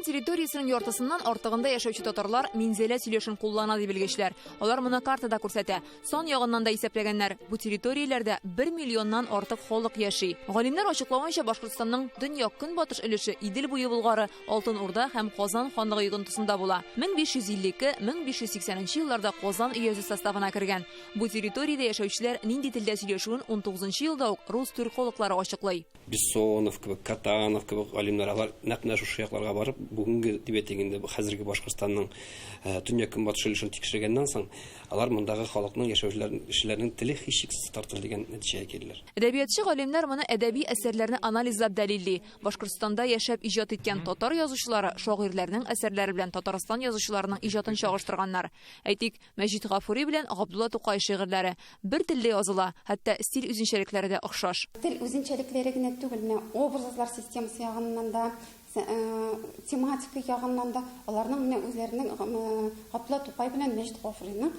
Башкортстан территориясенең яртысыннан артыгында яшәүче татарлар Минзәлә сөйләшен куллана, ди белгечләр. Алар моны картада күрсәтә. Сан ягыннан да исәпләгәннәр. Бу территорияләрдә бер миллионнан артык халык яши. Галимнәр ачыклавынча, Башкортстанның төньяк-көнбатыш өлеше Идел буе Болгары, Алтын Урда һәм Казан ханлыгы йогынтысында була. 1552-1580 нче елларда Казан өязе составына кергән. Бу территориядә яшәүчеләр нинди телдә сөйләшүен унтугызынчы елда ук рус-түрк халыклары ачыклый. Бессонов кебек, Катанов кебек галимнәр, алар нәкъ менә шушы якларга барып, бүгенге дип әйтик инде, хәзерге Башкортстанның төньяк-көнбатыш өлешен тикшергәннән соң, алар мондагы халыкның яшәүчеләр, кешеләрнең теле һичшиксез татар теле дигән нәтиҗәгә килделәр. Әдәбиятчы галимнәр моны әдәби әсәрләрне анализлап дәлилли. Башкортстанда яшәп иҗат иткән татар язучылары шагыйрьләрнең әсәрләре белән Татарстан язучыларының иҗатын чагыштырганнар. Әйтик, Мәҗит Гафури белән Габдулла Тукай шигырьләре бер телдә языла, хәтта стиль үзенчәлекләре дә охшаш. Тел үзенчәлекләре генә түгел, менә образлар системасы ягыннан да, тематика ягыннан да аларның менә үзләренең Габдулла Тукай белән Мәҗит Гафуриның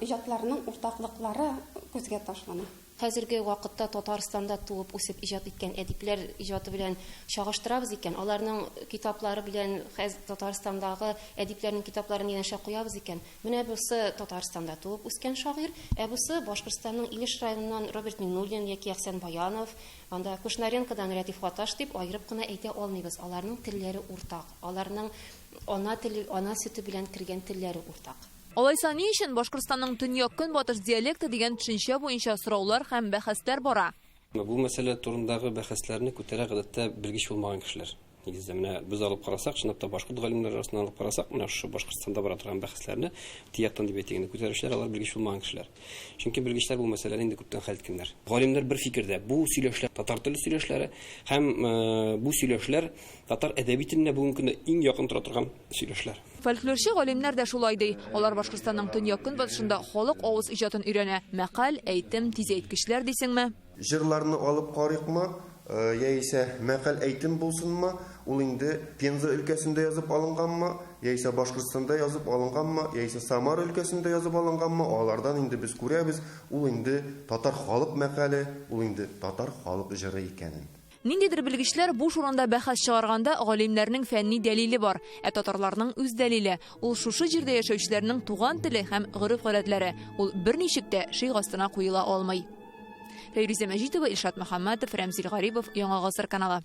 иҗатларының уртаклыклары күзгә ташлана. Хәзерге вакытта Татарстанда туып үсеп иҗат иткән әдипләр иҗаты белән чагыштырабыз икән, аларның китаплары белән хәз Татарстандагы әдипләрнең китапларын янәшә куябыз икән, менә бусы Татарстанда туып үскән шагыйрь, ә бусы Башкортстанның Илеш районыннан Роберт Миңнуллин яки Әхсән Баянов, анда Кушнаренкодан Рәдиф Гаташ дип аерып кына әйтә алмыйбыз. Аларның телләре уртак, аларның ана теле, ана сөте белән кергән телләре уртак. Алайса ни өчен Башкортстанның төньяк-көнбатыш диалекты дигән төшенчә буенча сораулар һәм бәхәсләр бара? Бу мәсьәлә турындагы бәхәсләрне күтәрә гадәттә белгеч булмаган кешеләр. Нигездә менә без алып карасак, чынлап та башкорт галимнәре арасыннан алып карасак, менә шушы Башкортстанда бара торган бәхәсләрне тияктан дип әйтик инде, күтәрүчеләр алар белгеч булмаган кешеләр. Чөнки белгечләр бу мәсьәләне инде күптән хәл иткәннәр. Галимнәр бер фикердә, бу сөйләшләр татар теле сөйләшләре һәм бу сөйләшләр татар әдәби теленә бүгенге көндә иң якын тора торган сөйләшләр. Фольклорчы галимнәр дә шулай ди. Алар Башкортстанның төньяк-көнбатышында халык авыз иҗатын өйрәнә. Мәкаль, әйтем, тизәйткечләр дисеңме? Җырларны алып карыйкмы, яисә мәкаль-әйтем булсынмы, ул инде Пенза өлкәсендә язып алынганмы, яисә Башкортстанда язып алынганмы, яисә Самара өлкәсендә язып алынганмы, алардан инде без күрәбез, ул инде татар халык мәкале, ул инде татар халык җыры икәнен. Ниндидер белгечләр буш урында бәхәс чыгарганда, галимнәрнең фәнни дәлиле бар, ә татарларның үз дәлиле. Ул шушы җирдә яшәүчеләрнең туган теле һәм гореф-гадәтләре. Ул берничек тә шик астына куела алмый. Фәйрүзә Мәҗитова, Илшат Мөхәммәтов, Рәмзил Гарипов, Яңа Гасыр каналы.